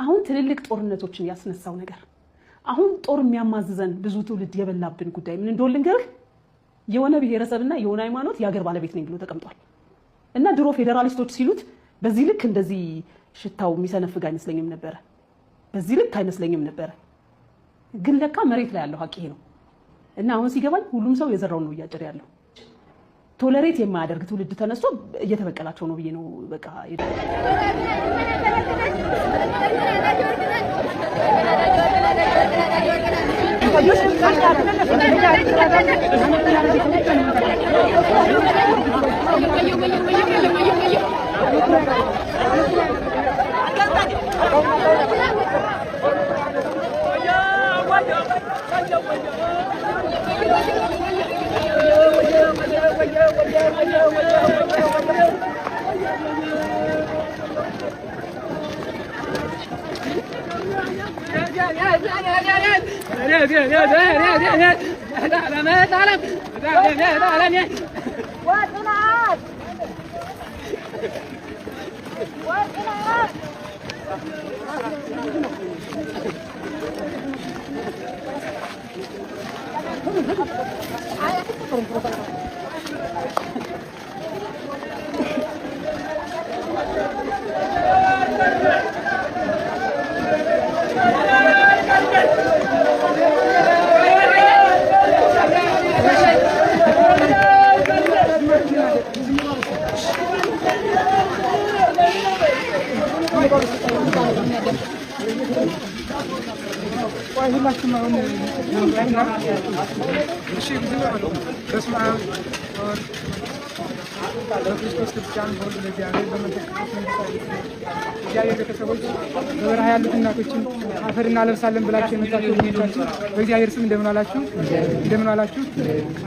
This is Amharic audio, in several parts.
አሁን ትልልቅ ጦርነቶችን ያስነሳው ነገር፣ አሁን ጦር የሚያማዝዘን፣ ብዙ ትውልድ የበላብን ጉዳይ ምን እንደሆነ ልንገርህ። የሆነ ብሔረሰብና የሆነ ሃይማኖት የሀገር ባለቤት ነኝ ብሎ ተቀምጧል። እና ድሮ ፌዴራሊስቶች ሲሉት በዚህ ልክ እንደዚህ ሽታው የሚሰነፍግ አይመስለኝም ነበረ። በዚህ ልክ አይመስለኝም ነበረ። ግን ለካ መሬት ላይ ያለው ሀቅ ይሄ ነው። እና አሁን ሲገባኝ ሁሉም ሰው የዘራውን ነው እያጨደ ያለው። Tolerate የማያደርግ ትውልድ ተነስቶ እየተበቀላቸው ነው ብዬ ነው በቃ። በስመ አብ በክርስቶስ ክርስቲያን በሁሉ ለእግዚአብሔር በመንፈስ ቅዱስ መንፈሳዊ እግዚአብሔር ቤተሰቦች፣ በበረሃ ያሉት እናቶችን አፈር እናለብሳለን ብላችሁ የመጣችሁ ወገኖቻችን በእግዚአብሔር ስም እንደምን ዋላችሁ? እንደምን ዋላችሁ?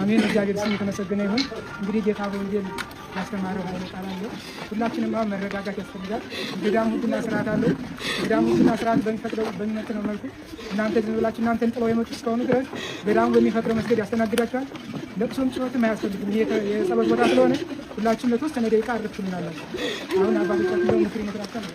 አሜን። እግዚአብሔር ስም የተመሰገነ ይሁን። እንግዲህ ጌታ በወንጌል ያስተማረው ኃይለ ቃል አለ። ሁላችንም አሁን መረጋጋት ያስፈልጋል። ገዳሙ ሕግና ስርዓት አለው። ገዳሙ ሕግና ስርዓት በሚፈቅደው በሚመጥነው መልኩ እናንተ ዝም ብላችሁ እናንተን ጥለው የመጡ እስከሆኑ ድረስ ገዳሙ በሚፈቅደው መስገድ ያስተናግዳችኋል። ለቅሶም ጩኸትም አያስፈልግም። ይሄ የጸሎት ቦታ ስለሆነ ሁላችሁም ለተወሰነ ደቂቃ አረፍ ትሉናላችሁ። አሁን አባቶቻችን ደግሞ ምክር ይመክራቸዋል።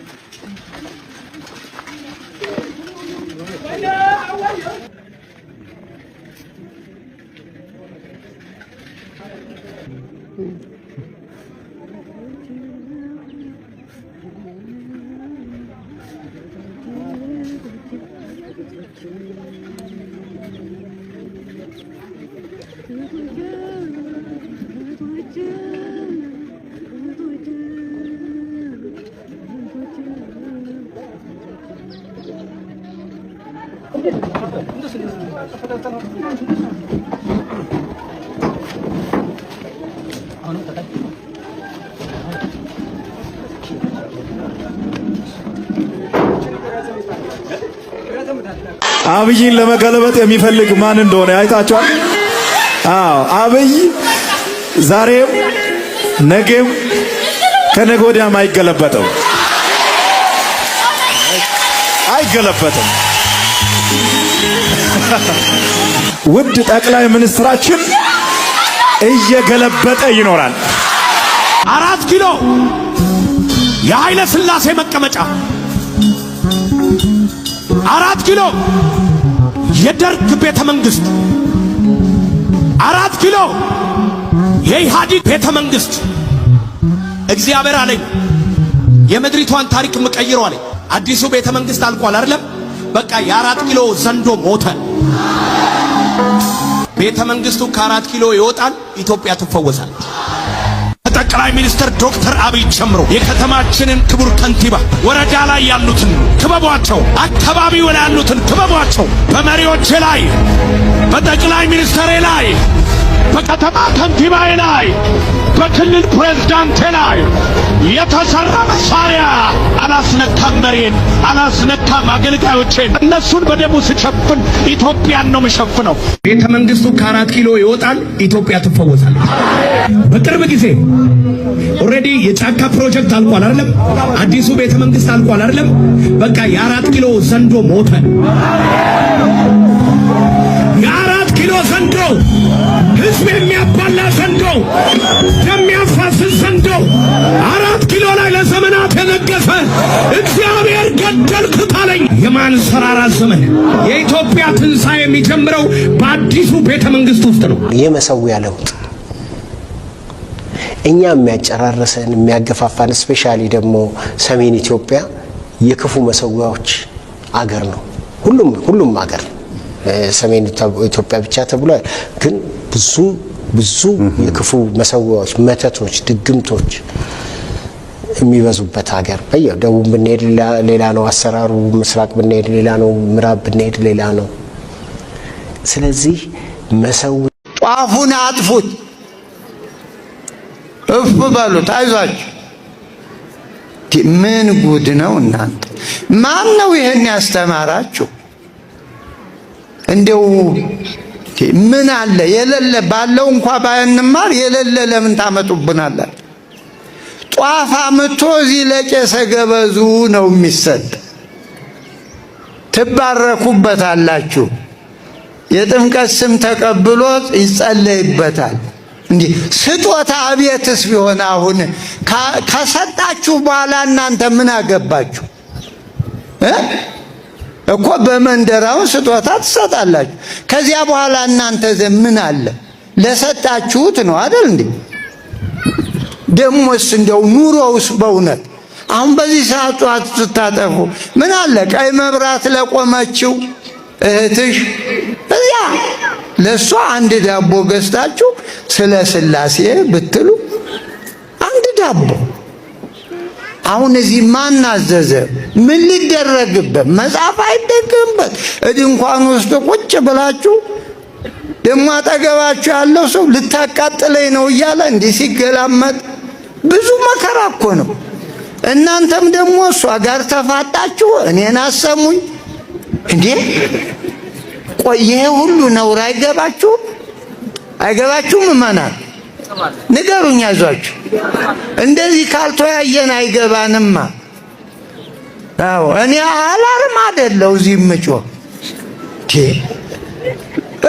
አብይን ለመገለበጥ የሚፈልግ ማን እንደሆነ አይታችኋል። አዎ፣ አብይ ዛሬም ነገም ከነገ ወዲያም አይገለበጥም፣ አይገለበጥም። ውድ ጠቅላይ ሚኒስትራችን እየገለበጠ ይኖራል። 4 ኪሎ የኃይለ ሥላሴ መቀመጫ፣ 4 ኪሎ የደርግ ቤተ መንግስት፣ 4 ኪሎ የኢህአዴግ ቤተ መንግስት። እግዚአብሔር አለኝ የምድሪቷን ታሪክ የምቀይረው አለኝ። አዲሱ ቤተ መንግስት አልቋል አይደለም? በቃ የ4 ኪሎ ዘንዶ ሞተ። ቤተ መንግስቱ ከ4 ኪሎ ይወጣል፣ ኢትዮጵያ ትፈወሳለች። ከጠቅላይ ሚኒስትር ዶክተር አብይ ጀምሮ የከተማችንን ክቡር ከንቲባ፣ ወረዳ ላይ ያሉትን ክበቧቸው፣ አካባቢው ላይ ያሉትን ክበቧቸው። በመሪዎቼ ላይ፣ በጠቅላይ ሚኒስትሬ ላይ፣ በከተማ ከንቲባዬ ላይ፣ በክልል ፕሬዝዳንቴ ላይ የተሰራ መሳሪያ አላስነካም። መሪን አላስነካም። አገልጋዮቼን እነሱን በደሙ ስሸፍን ኢትዮጵያን ነው የምሸፍነው። ቤተ መንግስቱ ከ4 ኪሎ ይወጣል፣ ኢትዮጵያ ትፈወሳለች። በቅርብ ጊዜ already የጫካ ፕሮጀክት አልቋል አይደለም? አዲሱ ቤተ መንግስት አልቋል አይደለም? በቃ የ4 ኪሎ ዘንዶ ሞተ። የ4 ኪሎ ዘንዶ፣ ህዝብ የሚያባላ ዘንዶ፣ የሚያፋስስ ዘንዶ 4 ኪሎ ላይ ለዘመናት የነገሰ እግዚአብሔር ገደልኩት አለኝ። የማንሰራራት ዘመን፣ የኢትዮጵያ ትንሣኤ የሚጀምረው በአዲሱ ቤተ መንግስት ውስጥ ነው። የመሰዊያ ለውጥ እኛ የሚያጨራርሰን፣ የሚያገፋፋን፣ especially ደግሞ ሰሜን ኢትዮጵያ የክፉ መሰዊያዎች አገር ነው። ሁሉም አገር፣ ሰሜን ኢትዮጵያ ብቻ ተብሎ፣ ግን ብዙ ብዙ የክፉ መሰዊያዎች፣ መተቶች፣ ድግምቶች የሚበዙበት ሀገር። በየ ደቡብ ብንሄድ ሌላ ነው አሰራሩ፣ ምስራቅ ብንሄድ ሌላ ነው፣ ምዕራብ ብንሄድ ሌላ ነው። ስለዚህ መሰዊ ጧፉን አጥፉት፣ እፍ በሉት፣ አይዟችሁ። ምን ጉድ ነው እናንተ? ማን ነው ይህን ያስተማራችሁ? እንደው ምን አለ የሌለ ባለው እንኳ ባንማር የሌለ ለምን ታመጡብናላችሁ? ጧፍ አምጥቶ እዚህ ለቄሰ ገበዙ ነው የሚሰጥ። ትባረኩበታላችሁ። የጥምቀት ስም ተቀብሎ ይጸለይበታል። እንዲህ ስጦታ አቤትስ ቢሆን አሁን ከሰጣችሁ በኋላ እናንተ ምን አገባችሁ እኮ? በመንደራውን ስጦታ ትሰጣላችሁ። ከዚያ በኋላ እናንተ ምን አለ? ለሰጣችሁት ነው አይደል እንዴ? ደሞስ እንደው ኑሮውስ በእውነት አሁን በዚህ ሰዓት ጧት ስታጠፉ ምን አለ ቀይ መብራት ለቆመችው እህትሽ እዚያ ለእሷ አንድ ዳቦ ገዝታችሁ ስለ ስላሴ ብትሉ አንድ ዳቦ። አሁን እዚህ ማን አዘዘ? ምን ሊደረግበት? መጽሐፍ አይደገምበት። ድንኳን ውስጥ ቁጭ ብላችሁ ደግሞ አጠገባችሁ ያለው ሰው ልታቃጥለኝ ነው እያለ እንዲህ ሲገላመጥ ብዙ መከራ እኮ ነው። እናንተም ደግሞ እሷ ጋር ተፋጣችሁ እኔን አሰሙኝ እንዴ? ቆይ ይሄ ሁሉ ነውር አይገባችሁም? አይገባችሁም? እመናል ንገሩኝ፣ አይዟችሁ። እንደዚህ ካልተወያየን አይገባንማ። አዎ እኔ alarm አይደለሁ እዚህ የምጮህ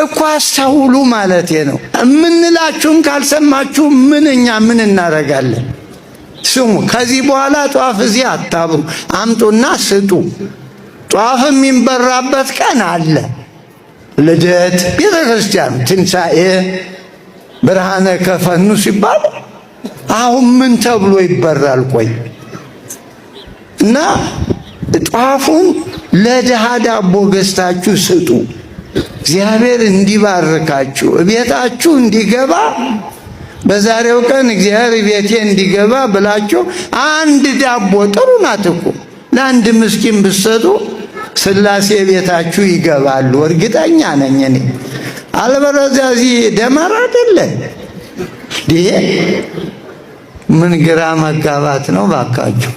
እኮ፣ አስተውሉ ማለቴ ነው። የምንላችሁን ካልሰማችሁ ምን እኛ ምን እናደርጋለን? ስሙ፣ ከዚህ በኋላ ጧፍ እዚህ አታብሩ፣ አምጡና ስጡ። ጧፍ የሚበራበት ቀን አለ። ልደት፣ ቤተ ክርስቲያን፣ ትንሣኤ፣ ብርሃነ ከፈኑ ሲባል አሁን ምን ተብሎ ይበራል? ቆይ እና ጧፉን ለድሃ ዳቦ ገዝታችሁ ስጡ። እግዚአብሔር እንዲባርካችሁ፣ ቤታችሁ እንዲገባ፣ በዛሬው ቀን እግዚአብሔር ቤቴ እንዲገባ ብላችሁ አንድ ዳቦ ጥሩ ናት እኮ፣ ለአንድ ምስኪን ብትሰጡ ስላሴ ቤታችሁ ይገባሉ። እርግጠኛ ነኝ እኔ። አለበለዚያ እዚህ ደመራ አይደለ ይሄ? ምን ግራ መጋባት ነው ባካችሁ።